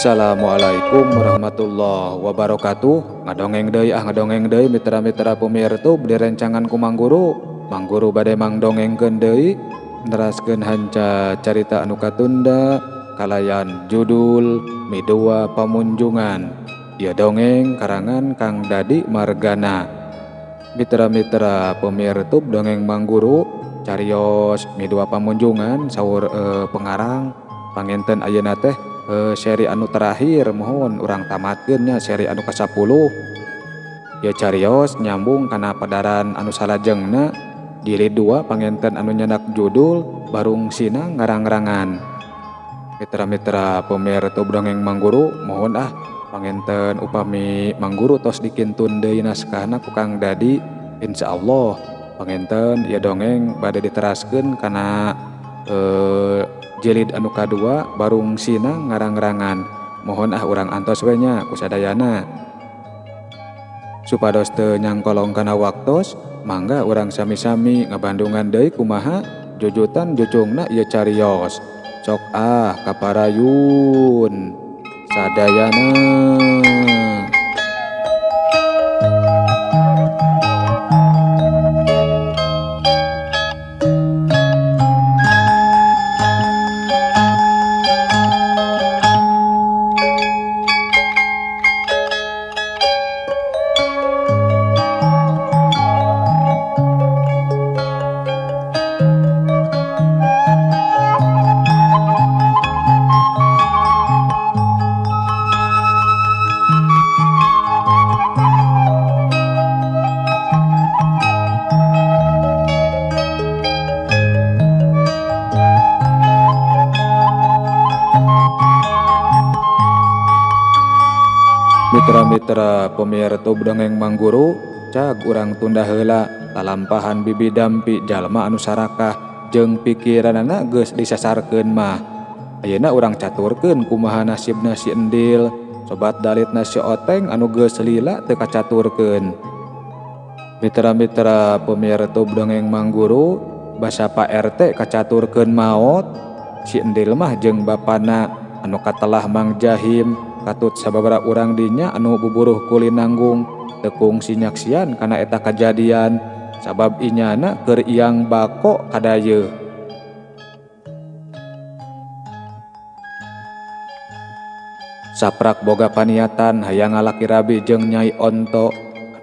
Assalamualaikum warahmatullahi wabarakatuh. Ngadongeng deui ah ngadongeng deui mitra-mitra pemirtub di rencangan ku Mang Guru. Mang Guru bade mangdongengkeun deui neraskeun hanca carita anu katunda kalayan judul Midua Pamunjungan. Ieu dongeng karangan Kang Dadi Margana. Mitra-mitra pemirtub dongeng Mang Guru carios Midua Pamunjungan saur pengarang panginten ayeuna teh seri anu terakhir mohon urang tamatkeun nya seri anu ka-10. Ieu carios nyambung kana padaran anu salajengna jilid 2 panginten anu nyandak judul Barung Sinang Ngarang-rangan. Mitra-mitra pemirtub dongeng Mang Guru mohon ah panginten upami Mang Guru tos dikintun deui naskahna ku Kang Dadi, insyaallah panginten ieu dongeng bade diteraskeun kana jilid anu kadua Barung Sinang Ngarang-rangan. Mohon ah urang antos we nya ku sadayana. Supados teu nyangkolong kana waktos, mangga urang sami-sami ngabandungan deui kumaha jujutan jucungna ieu carios. Sok ah kaparayun sadayana. Mitra-mitra pemirtub dongeng Mang Guru, cag urang tunda heula lalampahan bibi dampi jalma anu sarakah jeung pikiranana geus disasarkeun mah. Ayeuna urang caturkeun kumaha nasibna si Endil, sobat dalitna si Oteng anu geus lila teu kacaturkeun. Mitra-mitra pemirtub dongeng Mang Guru, basa Pak RT kacaturkeun maot, si Endil mah jeung bapana anu katelah Mang Jahim katut sababaraha urang dinya anu buburuh kuli nanggung teu kungsi nyaksian kana eta kajadian sabab inyana keur iang bako kadayeuh. Saprak boga paniatan hayang ngalaki rabi jeung Nyai Onto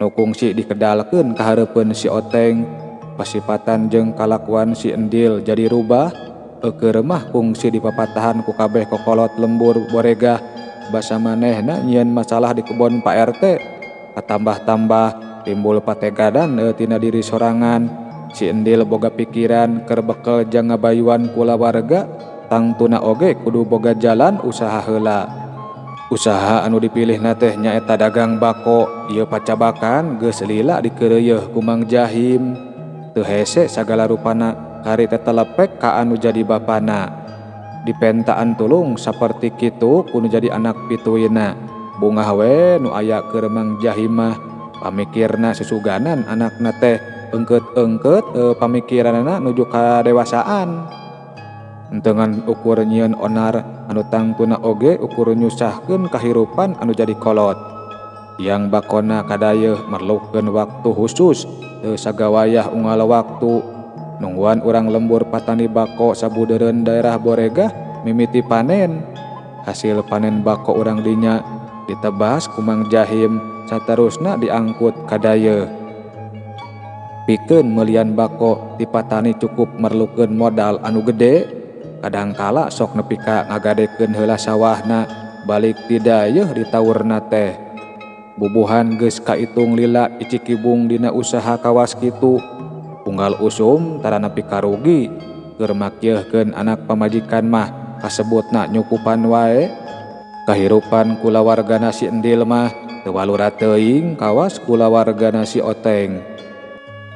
anu kungsi dikedalkeun ka hareupeun si Oteng. Pasipatan jeung kalakuan si Endil jadi rubah, eukeun mah kungsi dipapatahan ku kabeh kokolot lembur boregah. Basa manehna nyieun masalah di kebon Pak RT, katambah-tambah timbul pategadan tina diri sorangan. Si Endil boga pikiran keur bekel jang ngabayuan kulawarga, tangtuna oge kudu boga jalan usaha heula. Usaha anu dipilihna teh nyaeta dagang bako. Ieu pacabakan geus lila dikeureuyeeh ku Mang Jahim. Teu hese sagala rupana kari tetelepek ka anu jadi bapana. Dipentaan tulung saperti kitu kudu jadi anak pituina. Bungah we nu aya keur Mang Jahim mah pamikirna susuganan anakna teh engkeut-engkeut pamikiranana nuju kadewasaan. Entengan ukur nyieun onar anu tangtuna oge ukur nyusahkeun kahirupan anu jadi kolot. Yang bakona kadayeuh merlukeun waktu khusus teu sagawayah unggal waktu. Nungguan urang lembur patani bako sabudeureun daerah Boregah mimiti panen. Hasil panen bako urang dinya ditebas ku Mang Jahim saterusna diangkut ka dayeuh. Pikeun meulian bako ti patani cukup merlukeun modal anu gede, kadangkala sok nepi ka ngagadekeun heula sawahna balik ti dayeuh ditaurna teh. Bubuhan geus kaitung lila icikibung dina usaha kawas kitu. Unggal usum tara nepi karugi keur makieuhkeun anak pamajikan mah kasebutna nyukupan wae. Kahirupan kulawargana si Endil mah teu walura teuing kawas kulawargana si Oteng.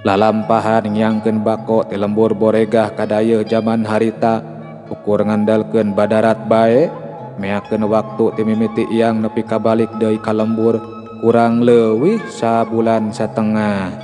Lalampahan ngiangkeun bako ti lembur Boregah ka dayeuh jaman harita ukur ngandalkeun badarat bae, meakeun waktu ti mimiti iang nepi ka balik deui ka lembur kurang leuwih sabulan satengah.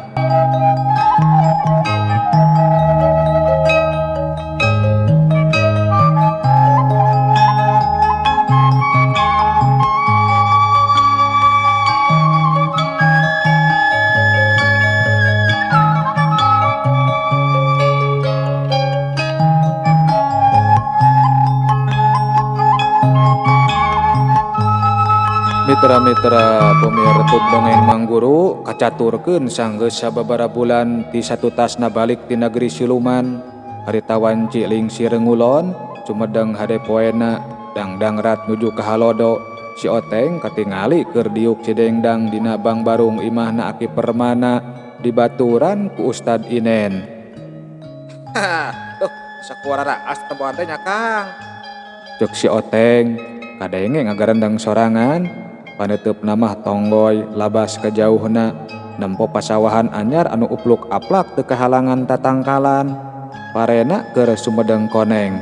Mitra-mitra pemirtub dongeng Mangguru kacaturkeun sanggeus sababaraha bulan ti satutasna balik ti negeri siluman harita wanci lingsir ngulon sumedeng hade poena dangdangrat nuju ka halodo si Oteng katingali keur diuk si Dengdang dina bangbarung imahna Aki Permana dibaturan ku Ustad Inen. Duh, sakuara raas tempoan teh nya Kang. Ceuk si Oteng kadenge ngagarendeng sorangan. Paneuteupna mah tonggoy labas kajauhna nempo pasawahan anyar anu upluk aplak teu kahalangan tatangkalan parena keur sumedeng koneng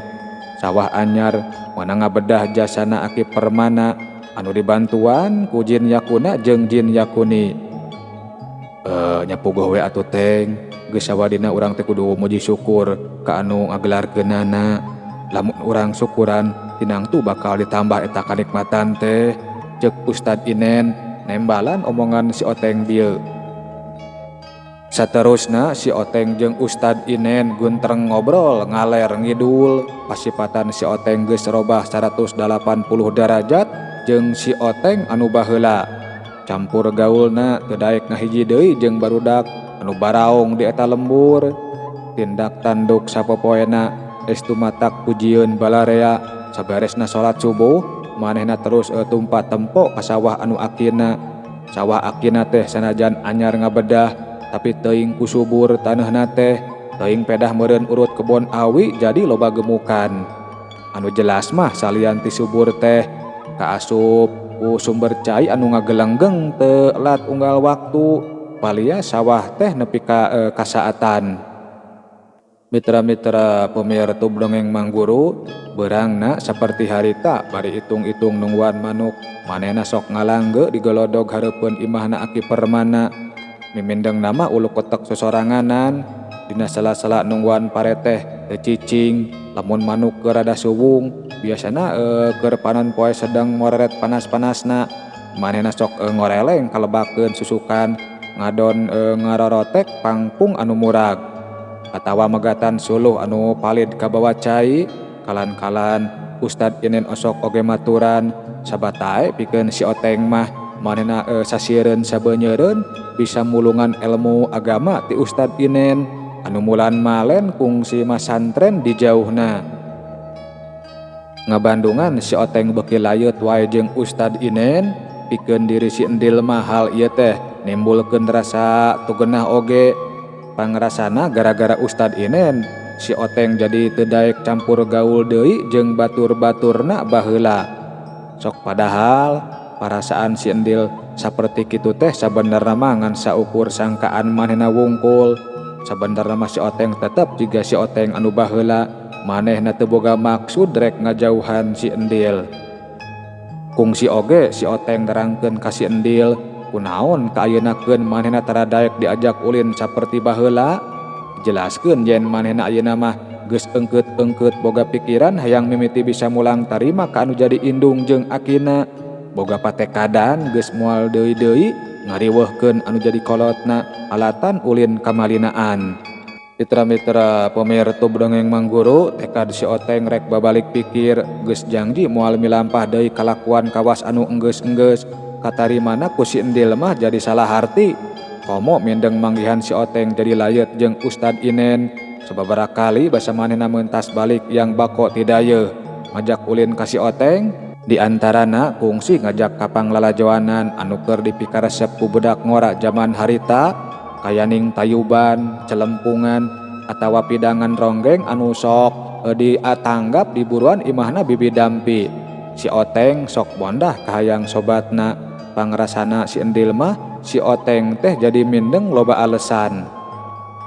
sawah anyar meunang ngabedah jasana Aki Permana anu dibantuan ku Jin Yakuna jeung Jin Yakuni. Nya puguh we atuh Teng, geus sawadina urang teh kudu muji syukur ka anu ngagelarkeunana. Lamun urang syukuran tinangtu bakal ditambah eta kanikmatan teh. Ceuk Ustad Inen nembalan omongan si Oteng bieu. Saterusna si Oteng jeung Ustad Inen guntreng ngobrol ngaler ngidul. Pasipatan si Oteng geus robah 180 derajat jeung si Oteng anu baheula. Campur gaulna teu daek ngahiji deui jeung barudak anu baraong di eta lembur. Tindak tanduk sapopoena estu matak pujieun balarea. Saberesna salat subuh manehna terus tumpa tempo ka sawah anu akina. Sawah akina teh sanajan anyar ngabedah tapi teuing ku subur taneuhna teh, teuing pedah meureun urut kebon awi jadi loba gemukan. Anu jelas mah salian ti subur teh kaasup ku sumber cai anu ngagelenggeng teu lat unggal waktu palia sawah teh nepi ka kasaatan. Mitra-mitra pemirtub dongeng Mangguru beurangna saperti harita bari hitung-hitung nungguan manuk manehna sok ngalangge digelodog hareupeun imahna Aki Permana. Mimindeng nama ulu kotek sosoranganan dina sela-sela nungguan pareteh teu cicing lamun manuk keur rada suwung biasana keur panon poe sedang moreret panas-panasna manehna sok ngoreleng kalebakeun susukan ngadon ngarorotek pangpung anu murag atawa megatan suluh anu palid kabawa cai. Kalan-kalan Ustad Inen osok oge maturan sabatae pikeun si Oteng mah manehna sasieureun sabeunyereun bisa mulungan ilmu agama ti Ustad Inen anu mulan malen kungsi masantren di jauhna. Ngabandungan si Oteng beuki layeut wae jeung Ustad Inen pikeun diri si Endil mah hal ieu teh nimbulkeun rasa tugenah oge. Pangrasana gara-gara Ustad Inen si Oteng jadi teu daek campur gaul deui jeung batur-baturna baheula. Sok padahal parasaan si Endil saperti kitu teh sabenerna mah ngan saukur sangkaan manehna wungkul. Sabenerna mah si Oteng tetep jiga si Oteng anu baheula, manehna teu boga maksud rek ngajauhan si Endil. Kungsi oge si Oteng nerangkeun ka si Endil kunaon kaayeunakeun manehna tara daek diajak ulin saperti baheula. Jelaskeun yen manehna ayeuna mah geus eungkeut-eungkeut boga pikiran hayang mimiti bisa mulang tarima ka anu jadi indung jeung akina. Boga patekadan geus moal deui-deui ngariweuhkeun anu jadi kolotna alatan ulin kamalinaan. Mitra-mitra pemirtub dongeng Mangguru tekad si Oteng rek babalik pikir geus janji moal milampah deui kalakuan kawas anu enggeus-enggeus. Katarimana ku si Endil mah jadi salah harti. Komo mindeng manggihan si Oteng jadi layeut jeung Ustad Inen. Sababaraha kali basa manehna mentas balik yang bako ti dayeuh ngajak ulin ka si Oteng. Di antarana kungsi ngajak kapang lalajoanan anu keur dipikaresep ku budak ngora jaman harita kayaning tayuban, celempungan atawa pidangan ronggeng anu sok diatanggap di buruan imahna bibi Dampi. Si Oteng sok bondah kahayang sobatna. Pangrasana si Endil mah si Oteng teh jadi mindeng loba alesan.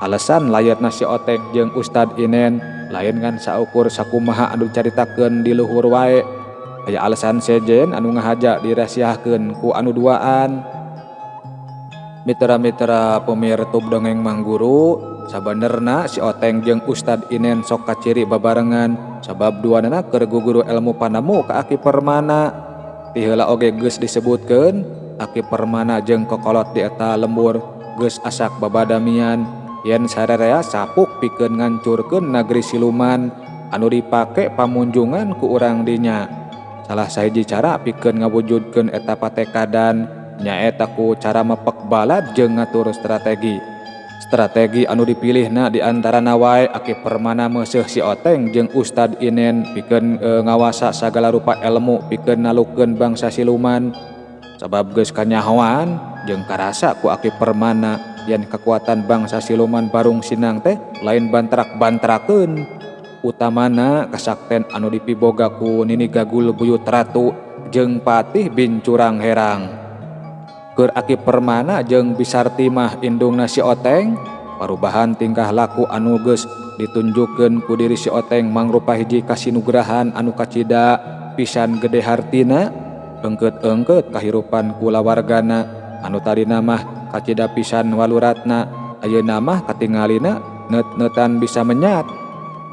Alesan layatna si Oteng jeung Ustad Inen lain ngan saukur sakumaha anu caritakeun di luhur wae. Aya alesan sejen anu ngahaja dirahasiakeun ku anu duaan. Mitra-mitra pemirtub dongeng Mangguru sabenerna si Oteng jeung Ustad Inen sok kaciri babarengan sabab duanana keur guguru ilmu panemu ka Aki Permana. Ti heula oge geus disebutkeun Aki Permana jeung kokolot di eta lembur geus asak babadamian yen sarerea sapuk pikeun ngancurkeun nagri siluman anu dipake pamunjungan ku urang dinya. Salah sahiji cara pikeun ngawujudkeun eta patekadan nyaeta ku cara mepek balad jeung ngatur strategi. Strategi anu dipilihna di antarana wae Aki Permana meuseuh si Oteng jeung Ustad Inen pikeun ngawasa sagala rupa elmu pikeun nalukeun bangsa siluman. Sabab geus kanyahoan jeung karasa ku Aki Permana yen kekuatan bangsa siluman Barung Sinang teh lain bantrak-bantrakeun. Utamana kasakten anu dipiboga ku Nini Gagul Buyut Ratu jeung Patih Bincurang Herang. Keur Aki Permana jeung Bisarti mah indungna si Oteng, parubahan tingkah laku anu geus ditunjukkeun ku diri si Oteng mangrupa hiji kasinugrahan anu kacida pisan gede hartina, engkeut-engkeut kahirupan kulawargana anu tadina mah kacida pisan waluratna, ayeuna mah katingalina neut-neutan bisa menyat.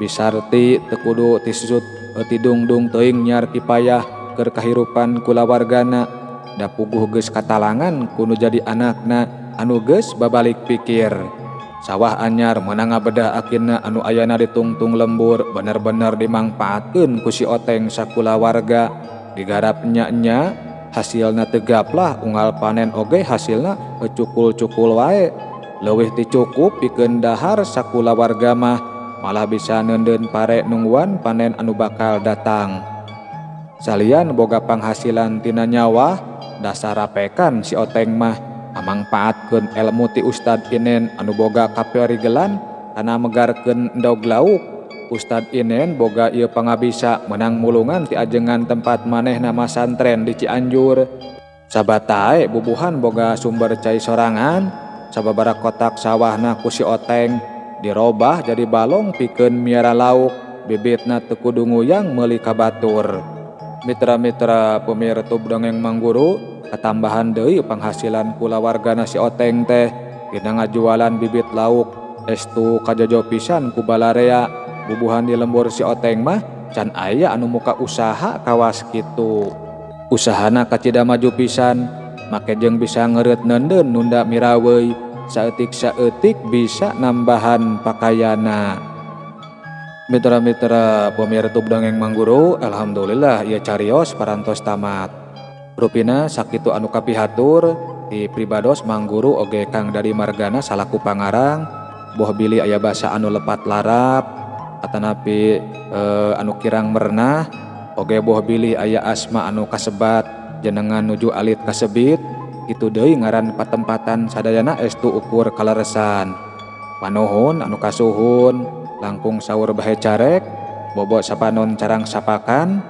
Bisarti teu kudu tisusut tidungdung teuing nyiar kipayah keur kahirupan kulawargana, da puguh geus katalangan ku nu jadi anakna anu geus babalik pikir. Sawah anyar meunang ngabedah akina anu ayana ditungtung lembur bener-bener dimangpaatkeun ku si Oteng sakulawarga. Digarap nya-nya hasilna teu gaplah, unggal panen oge hasilna cukul-cukul wae. Leuwih ti cukup pikeun dahar sakulawarga mah, malah bisa neundeun pare nungguan panen anu bakal datang. Salian boga panghasilan tina nyawa, dasar rapekan si Oteng mah amangpaatkeun elmu ti Ustad Inen anu boga kaperigelan kana megarkeun endog lauk. Ustad Inen boga ieu pangabisa menang mulungan ti ajengan tempat manehna masantren di Cianjur. Sabatae bubuhan boga sumber cai sorangan, sababaraha kotak sawahna ku si Oteng dirobah jadi balong pikeun miara lauk, bibitna teu kudu nguyang meuli ka batur. Mitra-mitra pemirtub dongeng Mangguru, katambahan deui panghasilan kulawargana si Oteng teh dina ngajualan bibit lauk estu kajojo pisan ku balarea. Bubuhan di lembur si Oteng mah can aya anu muka usaha kawas kitu. Usahana kacida maju pisan, make jeung bisa ngeureut neundeun nunda miraweuy, saeutik-saeutik bisa nambahan pakayana. Mitra-mitra pemirtub dongeng Mangguru, alhamdulillah ieu carios parantos tamat. Rupina sakitu anu kapihatur di pribados Mangguru oge Kang Dadi Margana salaku pangarang, boh bilih aya basa anu lepat larap atanapi anu kirang merenah, oge boh bilih aya asma anu kasebat jenengan nuju alit kasebit, kitu deui ngaran patempatan sadayana estu ukur kaleresan. Panuhun anu kasuhun langkung saur bahe carek, bobo sapanon carang sapakan,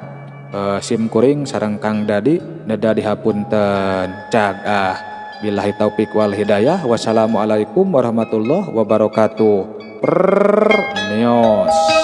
sim kuring sareng Kang Dadi neda dihapunten. Cag ah, billahi taufik wal hidayah, wassalamualaikum warahmatullahi wabarakatuh. Prrrr, neos.